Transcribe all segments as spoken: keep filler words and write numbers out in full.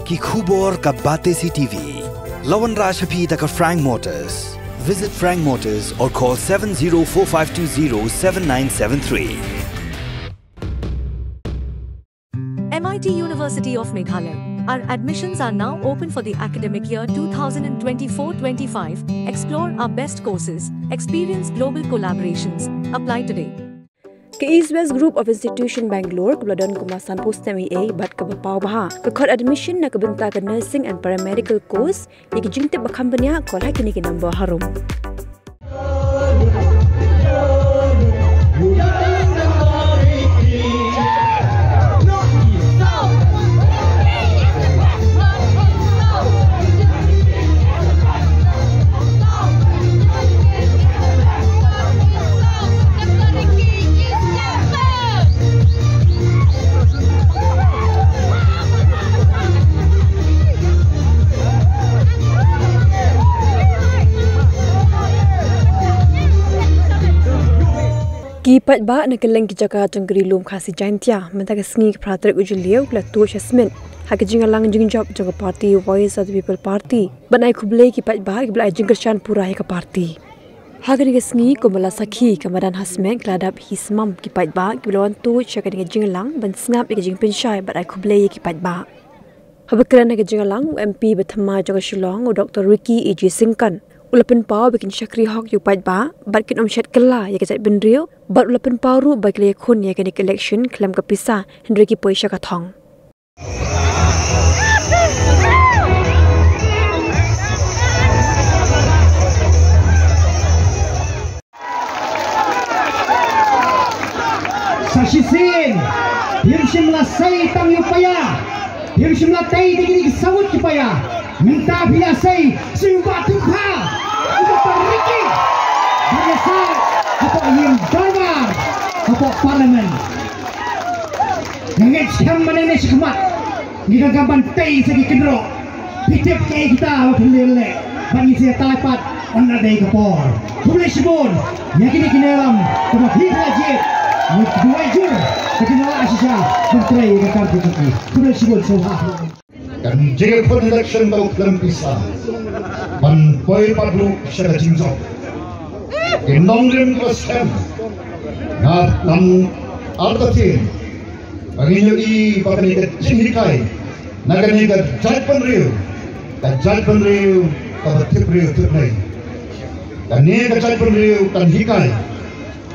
Ki khubor ka Batesi T V. La wanrah sha phi da ka Frank Motors. Visit Frank Motors or call seven zero four five two zero seven nine seven three. M I T University of Meghalaya. Our admissions are now open for the academic year two thousand twenty-four twenty-five. Explore our best courses, experience global collaborations. Apply today. Ka East West Group of Institution Bangalore, kaba la don kumba sanphew snem eiei bad kaba paw bha, ka khot admission na ka bynta ka nursing and paramedical course. Ïa ki jingtip ba kham bniah, call ha kine ki number harum. Ki paidbah na kylleng ki jaka jong ka Ri Lum Khasi Jaintia mynta ka sngi ka phra tarik u Jylliew ki la tuid sha Smit ha ka jingïalang jingjop jong ka party Voice of the People Party ban ai khublei ki paidbah kiba la ai jingkyrshan pura ïa ka party. Ha kane ka sngi kumba la sakhi ka madan ha Smit ka la dap hi smam ki paidbah kiba la wan tuid sha kane ka jingïalang ban sngap ïa ka jingpynshai bad ai khublei ïa ki paidbah. Haba kren ha ka jingïalang u M P ba thymmai jong ka Shillong u Doctor Ricky A J Syngkon u la pynpaw ba kin shakri hok ïa u paidbah bad kin ym shet kylla ïa ka jaitbynriew bad u la pynpaw ruh ba ki la ïakhun ïa kane ka election khlem ka pisa hynrei ki poi sha ka thong. Sa shisien, phim shym la sei tang ïa u paia, phim shym la tei da kine ki saut ki paia. Mynta phi la sei sha u Bah Tyngkha, u Bah Ricky, ba la sei hapoh ïing dorbar, hapoh Parliament. Nga ngeit skhem mynne ne shakhmat ngi donkam ban tei sa ki kynroh. Phi tip kaei kita ba phin leh leh bad ngi sa ïatai pat, ynda dei ka por. Khublei shibun ïa kine ki nongïalam kiba phi la jied. Ngi duwai jur ba kin lah shisha ban trei ïa ka kam ka jong ki. Khublei shibun sngewbha. Ka jingïakhun election ka khlem pisa ban poi pat ruh sha ka jingjop. Ki nongrim kiba skhem, nga, ngam artatien ba ngin ïohi ba kane ka jinghikai na kane ka jaitbynriew, ka jaitbynriew kaba tip briew tip Blei. Kane ka jaitbynriew kan hikai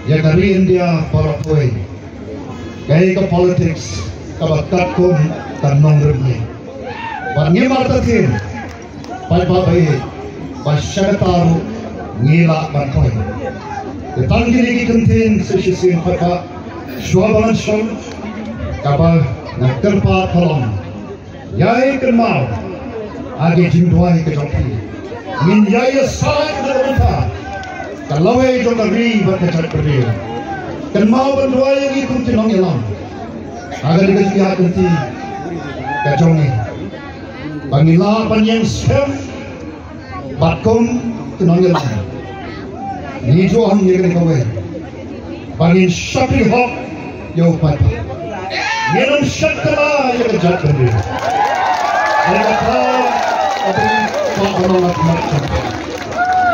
ïa ka ri India baroh kawei. Kaei ka politics kaba katkum ka nongrim ne. Bad ngim artatien, paidbah ba ïeit, ba sha kata ruh ngi lah ban poi. Te tang kine ki kyntien sa shisien paidbah, shuwa ba ngan shong, kaba nga kyrpad ka long, ïai kynmaw ha ki jingduwai ka jong phi. Ngin ïai ïasaid na ka bynta ka lawei jong ka ri bad ka jaitbynriew. Kynmaw ban duwai ïa ngi kum ki nongïalam ha kane ka jingïaid lynti ka jong ngi, ba ngin lah ban ïeng skhem bad kum ki nongïalam. Ngi ju ong ïa kane kawei, ba ngin shakri hok ïa u paidbah. Ngin ym shet kylla ïa ka jaitbynriew. Ïa kata ka dei ka ban ong.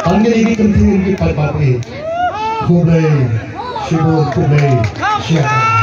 Tang kine ki kyntien ki paidbah. Khublei shibun, khublei shihajar.